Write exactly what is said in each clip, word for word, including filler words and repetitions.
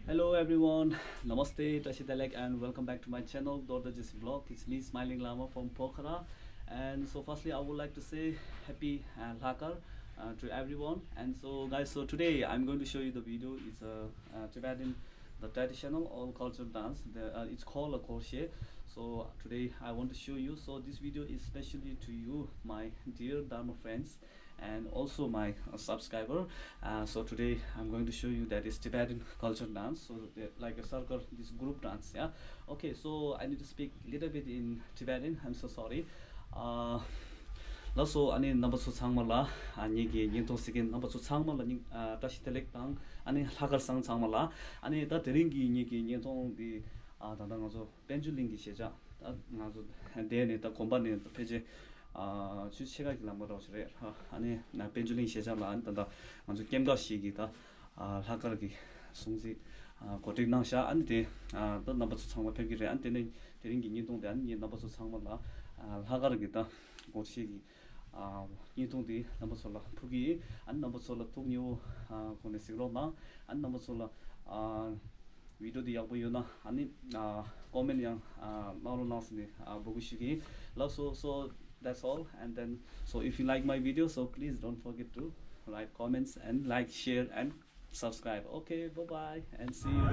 Hello everyone, Namaste, Tashi Delek, and welcome back to my channel, Dorda Jis Vlog. It's me, Smiling Lama from Pokhara. And so firstly, I would like to say happy uh, Lhakar uh, to everyone. And so guys, so today I'm going to show you the video. It's a uh, Tibetan, the traditional all culture dance. The, uh, it's called a Korshe. So today I want to show you. So this video is specially to you, my dear Dharma friends, and also my uh, subscriber. Uh, so today I'm going to show you that is Tibetan culture dance. So the, like a circle, this group dance, yeah. Okay, so I need to speak little bit in Tibetan. I'm so sorry. Uh, ལགས་སོ། ཨ་ནི་རྣམ་པ་ཚོ་ཚང་མ་ལ་ཨ་ངེད་ཀྱི་བརྙན་ཐུང་གཟིགས་མཁན་རྣམ་པ་ཚོ་ཚང་མ་ལ་སྙིང་ཨ་བཀྲ་ཤིས་བདེ་ལེགས་དང་། ཨ་ནི་ལྷག་དཀར་བཟང་ཚང་མ་ལ། ཨ་ནི་ད་དེ་རིང་གི་ངེད་ཀྱི་བརྙན་ཐུང་འདི་ཨ་ད་ལྟ་ང་ཚོ་དཔལ་འབྱོར་གླིང་གི་གཞིས་ཆགས། ད་ང་ཚོ་འདས་ནས་ད་དགོན་པ་ནས་ད་ཕལ་ཆེར་ཨ་ཆུ་ཕྱེད་ཀ་གི་ལམ་ཁ་རོགས་ཞིག་རེད། ཨ་ནི་དཔལ་འབྱོར་གླིང་གཞིས་ཆགས་ལ་ཨ་ནི་ད་ལྟ་ང་ཚོ་སྐྱེམས་ཁ་ཞིག་གི་ད་ཨ་ལྷག་དཀར་གྱི་སྲུང་བརྩི་ཨ་གོ་སྒྲིག་གནང་ཤག་ཨ་ནི་དེ་ཨ་ད་རྣམ་པ་ཚོ་ཚང་མ་ཕེབས་ཀྱི་རེད། ཨ་ནི་དེ་ནས་དེ་རིང་གི་བརྙན་ཐུང་དེ་ཨ་ནི་ངས་རྣམ་པ་ཚོ་ཚང་མ་ལ་ཨ་ལྷག་དཀར་གྱི་ད་སྒོར་གཞས་ཀྱི་ཨ་བརྙན་ཐུང་དེ་རྣམ་པ་ཚོ་ལ་ཕུལ་གྱི་ཡིན། ཨ་ནི་རྣམ་པ་ཚོ་ལ་ཐུགས་མཉེས་པོ་ཨ་སྒོ་ནས་གཟིགས་རོགས་གནང་། ཨ་ནི་རྣམ་པ་ཚོ་ལ་ཨ་བི་ཌིའོ་དེ་ཡག་པོ་ཡོད་ན་ཨ་ནི་ཨ་ཀོ་མེན་ཊི་ཡང་ཨ་གནང་རོགས་གནང་ཟེར་ནས་ཨ་འབོད་སྐུལ་ཞུ་གི་ཡིན། ལགས་སོ། So that's all, and then so if you like my video, so please don't forget to like, comments and like, share and subscribe. Okay, bye bye and see you.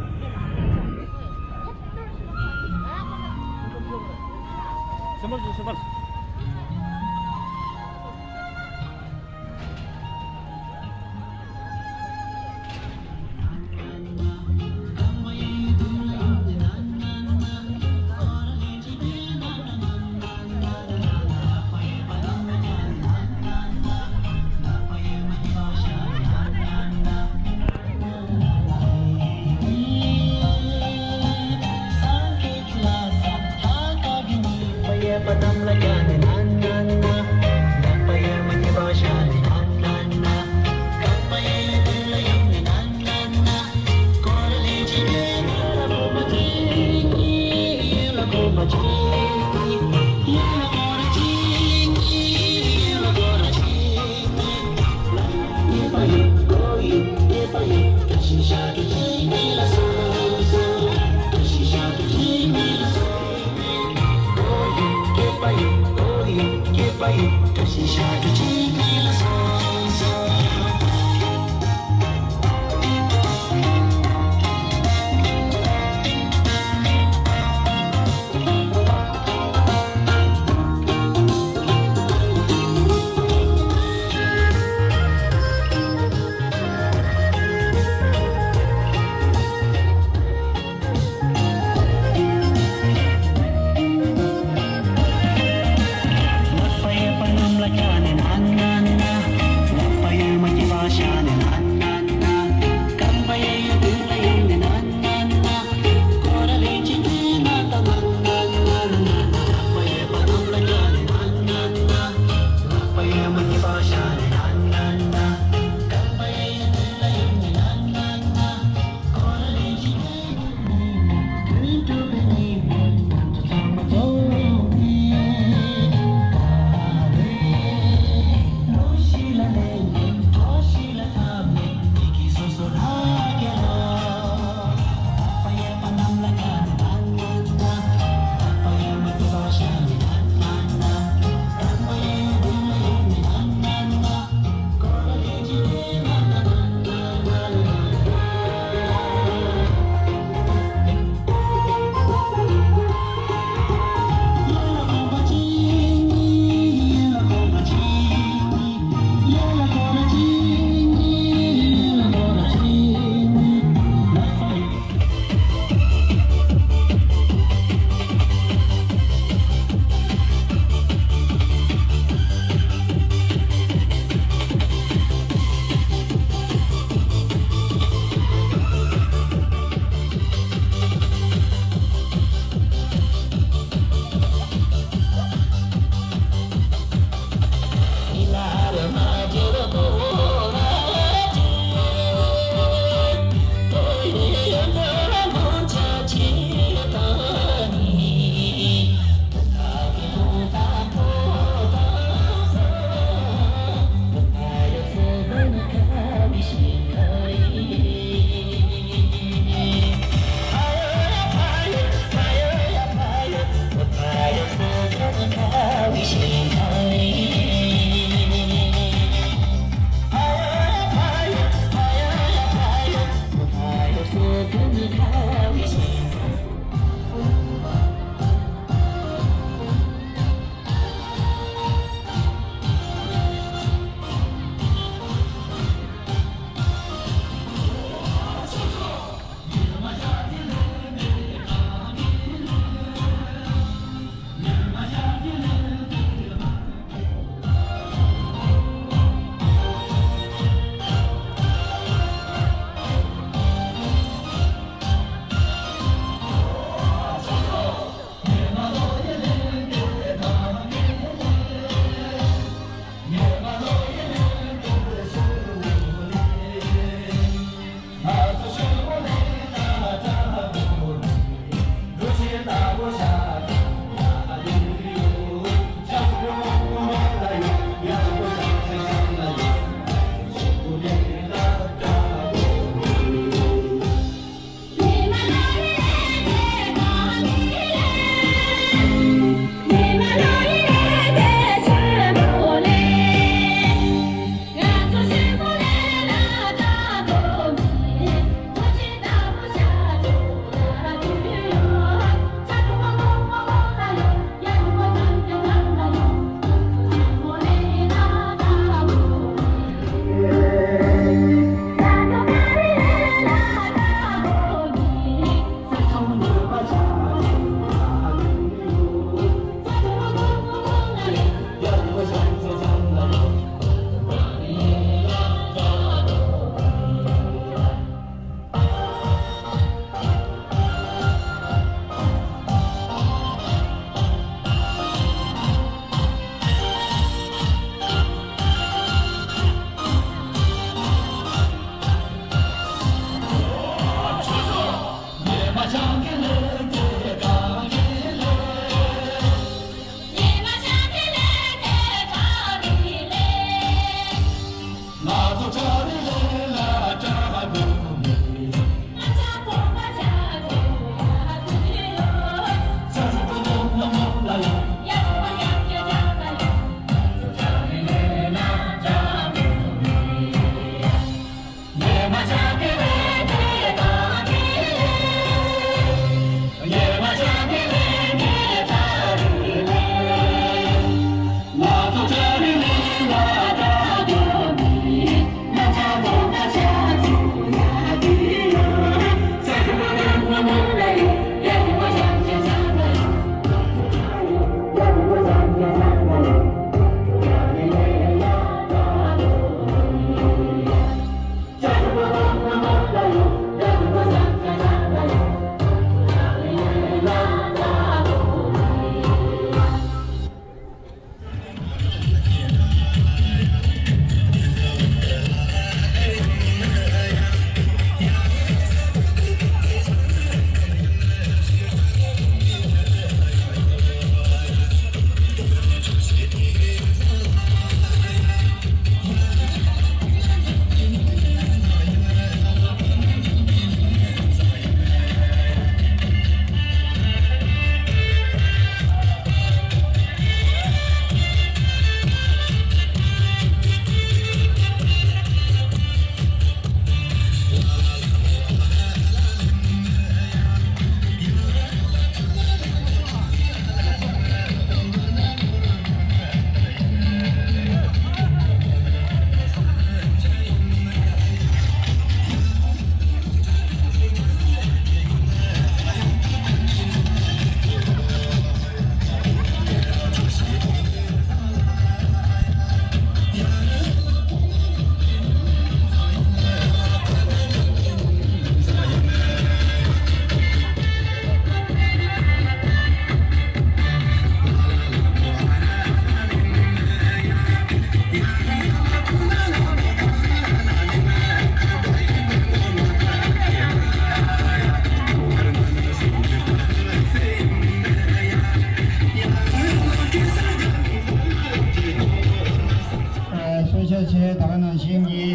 ད་ག་ནང་བཞིན་གྱི་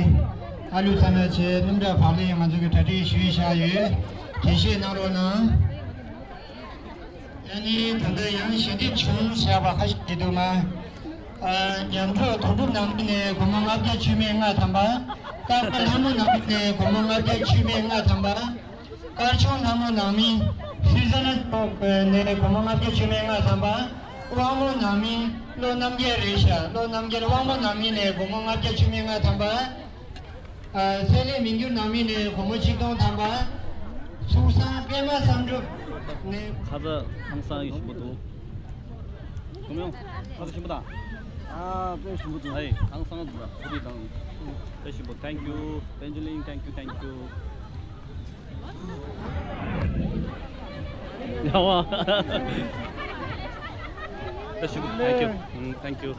ཨ་ལུ་ཚང་མ་ཆེད་སྣུམ་འདྲ་བག་ལེབ་ང་ཚོ་གི་གྲ་སྒྲིག་ཞུས་བཞག་ཡོད། དེ་བཞེས་གནང་རོགས་གནང་། ཨ་ནི་ད་ལྟ་ཡང་ཞལ་འདེབས་བྱུང་བཞག་པ་ཁ་ཤས་ཀྱི་འདུག་མ། ཨ། ཉམས་གྲོགས་དོན་གྲུབ་ནང་མི་ནས་སྒོར་མོ་ལྔ་བརྒྱ་མཆོད་མེ་ལྔ་ཐམ་པ། སྟག་པ་ལྷ་མོ་ནང་མི་ནས་སྒོར་མོ་ལྔ་བརྒྱ་མཆོད་མེ་ལྔ་ཐམ་པ། དཀར་ཆུང་ལྷ་མོ་ནང་མི་ཧྲི་ཟ་ན་ནས་སྒོར་མོ་ལྔ་བརྒྱ་མཆོད་མེ་ལྔ་ཐམ་པ། དབང་མོ་ནང་མི་བློ་རྣམ་རྒྱལ་རེད་ཤག་བློ་རྣམ་རྒྱལ། དབང་མོ་ནང་མི་ནས་སྒོར་མོ་ལྔ་བརྒྱ་མཆོད་མེ་ལྔ་ཐམ་པ། ཨ། ཚེ་ལས་མི་འགྱུར་ནང་མི་ནས་སྒོར་མོ་ཆིག་སྟོང་ཐམ་པ། ཚུགས་བསམ་པད་མ་བསམ་གྲུབ་ནས། ཁ་ཚ་ཧང་སང་གི་ཞུ་གི་འདུག་སྒོམ་ཡོང་། ཁ་ཚ་ཞིམ་པོ་དང་། ཨ། དཔེ་ཞིམ་པོ་འདུག་ཨེ། ཧང་སང་འདུག་ཚོ་དེ་དང་། དཔེ་ཞིམ་པོ། Thank you། པེན་ཇི་ལིན། Thank you། Thank you། ཡ་ཝ། དཔེ་ཞིམ་པོ། Thank you། ཨུམ། Thank you།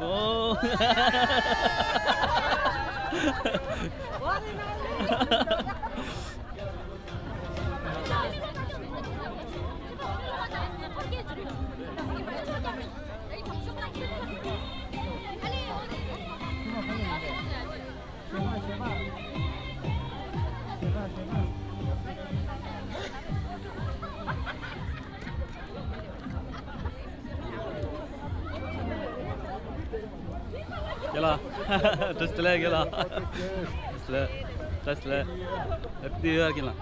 ཨོ། རྒན་ལགས། བཀྲ་ཤིས་བདེ་ལེགས། རྒན་ལགས། བཀྲ་ཤིས་བདེ་ལེགས། བཀྲ་ཤིས་བདེ་ལེགས། Happy New Year། རྒན་ལགས།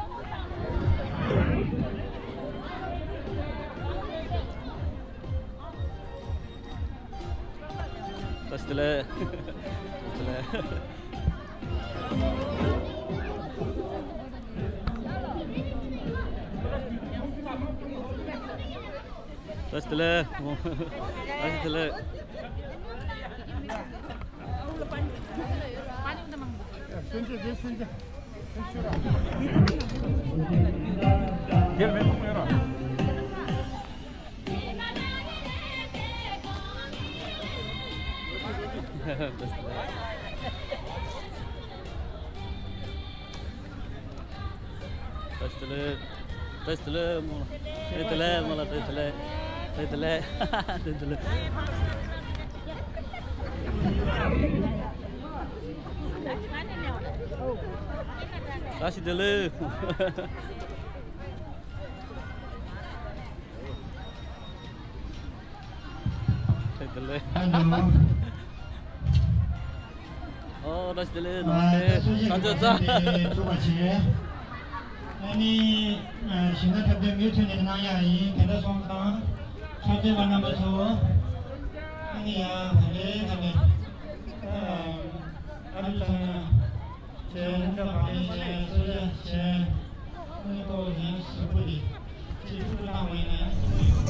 བཀྲ་ཤིས་བདེ་ལེགས། བཀྲ་ཤིས་བདེ་ལེགས། བཀྲ་ཤིས་བདེ་ལེགས། བཀྲ་ཤིས་བདེ་ལེགས། བཀྲ་ཤིས་བདེ་ལེགས། བཀྲ་ཤིས་བདེ་ལེགས་རྨོ་ལགས། བཀྲ་ཤིས་བདེ་ལེགས་རྨོ་ལགས། བཀྲ་ཤིས་བདེ་ལེགས། བཀྲ་ཤིས་བདེ་ལེགས། བཀྲ་ཤིས་བདེ་ལེགས། བཀྲ་ཤིས་བདེ་ལེགས། བཀྲ་ཤིས་བདེ་ལེགས། ཨོ། བཀྲ་ཤིས་བདེ་ལེགས། ནམ་སྟེ། ས་འཇོག་ཙ། ཨ་ནི། ཨ། གཞན་དག་འཁྲབ་སྟོན་མུ་མཐུད་ནས་གནང་ཡག་ཡིན། དེ་འདྲ་སོང་ཙང་། ཕྱག་སྟོན་པ་རྣམ་པ་ཚོ། ཨ་ནི་ཡ། ག་ལེ་ག་ལེ། ཨ། ཨ་ལུ་ཚང་། བྱས། སྣུམ་འདྲ་བག་ལེབ་བྱས། གསོལ་ཇ་བྱས། ཨ་ནི་ལྐོག་ཟ་གཟུགས་པོ་དེ་ཅིག་ཕྲུ་གུ་བཏང་བ་ཡིན་ན་ཡང་གཟུགས་པོ་ཡོད།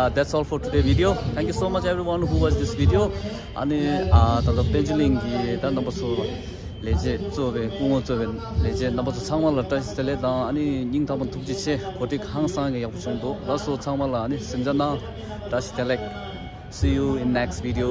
Uh, that's all for today video. Thank you so much everyone who watched this video. ཨ་ནི་ཨ་ད་ལྟ་དཔལ་འབྱོར་གླིང་གི་ད་རྣམ་པ་ཚོ་ལས་བྱེད་གཙོ་བའི་སྐུ་ངོ་གཙོ་བའི་ལས་བྱེད་རྣམ་པ་ཚོ་ཚང་མ་ལ་བཀྲ་ཤིས་བདེ་ལེགས་དང་ཨ་ནི་སྙིང་ཐག་པ་ཐུགས་རྗེ་ཆེ། གོ་སྒྲིག་ཧང་སང་གི་ཡག་པོ་བྱུང་འདུག་ལགས་སོ། ཚང་མ་ལ་ཨ་ནི་སེམས་ཅན་ན་བཀྲ་ཤིས་བདེ་ལེགས། See you in next video.